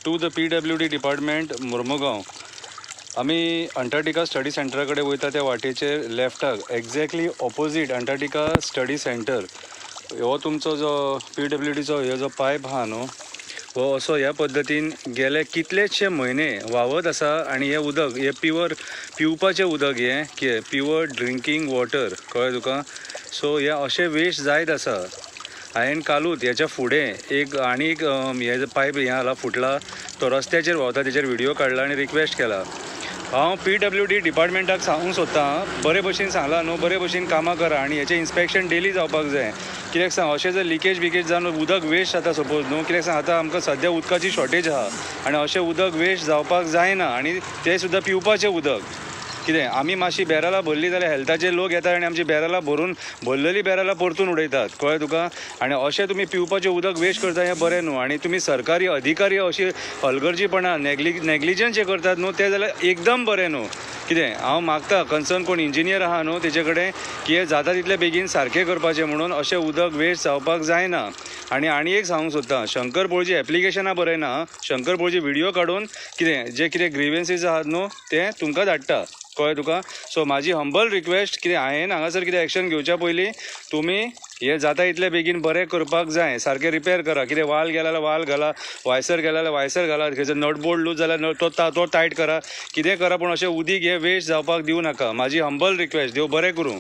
To the PWD department, Mormugao. आमी Antarctica study सेंटरा कडेन वयता त्या वाटेचेर लेफ्टाक, exactly opposite Antarctica study centre, हो तुमचो जो पीडब्ल्यूडीचो हो जो पायप आहा न्हू, हो असो ह्या पद्दतीन गेले कितलेशे म्हयने व्हांवत आसा. आनी हें उदक हें प्युअर पिवपाचें उदक, हें कितें प्युअर ड्रिंकींग वॉटर, कळ्ळें तुका? सो हें अशें वेस्ट जायत आसा. हांवें कालूच हेच्या फुडें एक आनी एक हे पायप हें जाला, फुटला, तो रस्त्याचेर व्हांवता, तेचेर व्हिडियो काडला आनी रिक्वेस्ट केला. हांव पीडब्ल्यूडी डिपार्टमेंटाक सांगूंक सोदतां, बरे भशेन सांगलां न्हू, बरे भशेन कामां करा आनी हेचें इन्स्पेक्शन डेली जावपाक जाय. कित्याक सांग, अशें जर लिकेज बिकेज जावन उदक वेस्ट जाता सपोज न्हू, कित्याक सांग, आतां आमकां सद्या उदकाची शॉर्टेज आहा आनी अशें उदक वेस्ट जावपाक जायना आनी तें सुद्दां पिवपाचें उदक. कितें आमी मातशी बॅरलां भरलीं जाल्यार हेल्थाचे लोक येतात आनी आमची बॅरलां भरून, भरलेलीं बॅरलां परतून उडयतात, कळ्ळें तुका? आनी अशें तुमी पिवपाचें उदक वेस्ट करता हें बरें न्हू. आनी तुमी सरकारी अधिकारी अशी हलगर्जीपणां, नेग्लिजन्स जे करतात न्हू, तें जाल्यार एकदम बरें न्हू. कितें हांव मागता कन्सर्न कोण इंजिनियर आहा न्हू तेजे कडेन की हें जाता तितले बेगीन सारकें करपाचें म्हणून. अशें उदक वेस्ट जावपाक जायना. आनी आनी एक सांगूंक सोदता, शंकर पोळजी एप्लिकेशनां बरयना, शंकर पोळजी व्हिडियो काडून कितें जे कितें ग्रिवन्सीस आहात न्हू, ते तुमकां धाडटा, कळ्ळें तुका? सो म्हाजी हंबल रिक्वेस्ट, कितें हांवें हांगासर कितें एक्शन घेवच्या पयलीं तुमी हें जाता इतले बेगीन बरें करपाक जाय. सारकें रिपेर करा. कितें वाल गेला जाल्यार वाल घाला, वायसर गेला जाल्यार वायसर घाला, खंयचो नट बोल्ट लूज जाल्यार तो टायट करा, कितें करा, पूण अशें उदीक हें वेस्ट जावपाक दिवं नाका. म्हाजी हंबल रिक्वेस्ट. देव बरें करूं.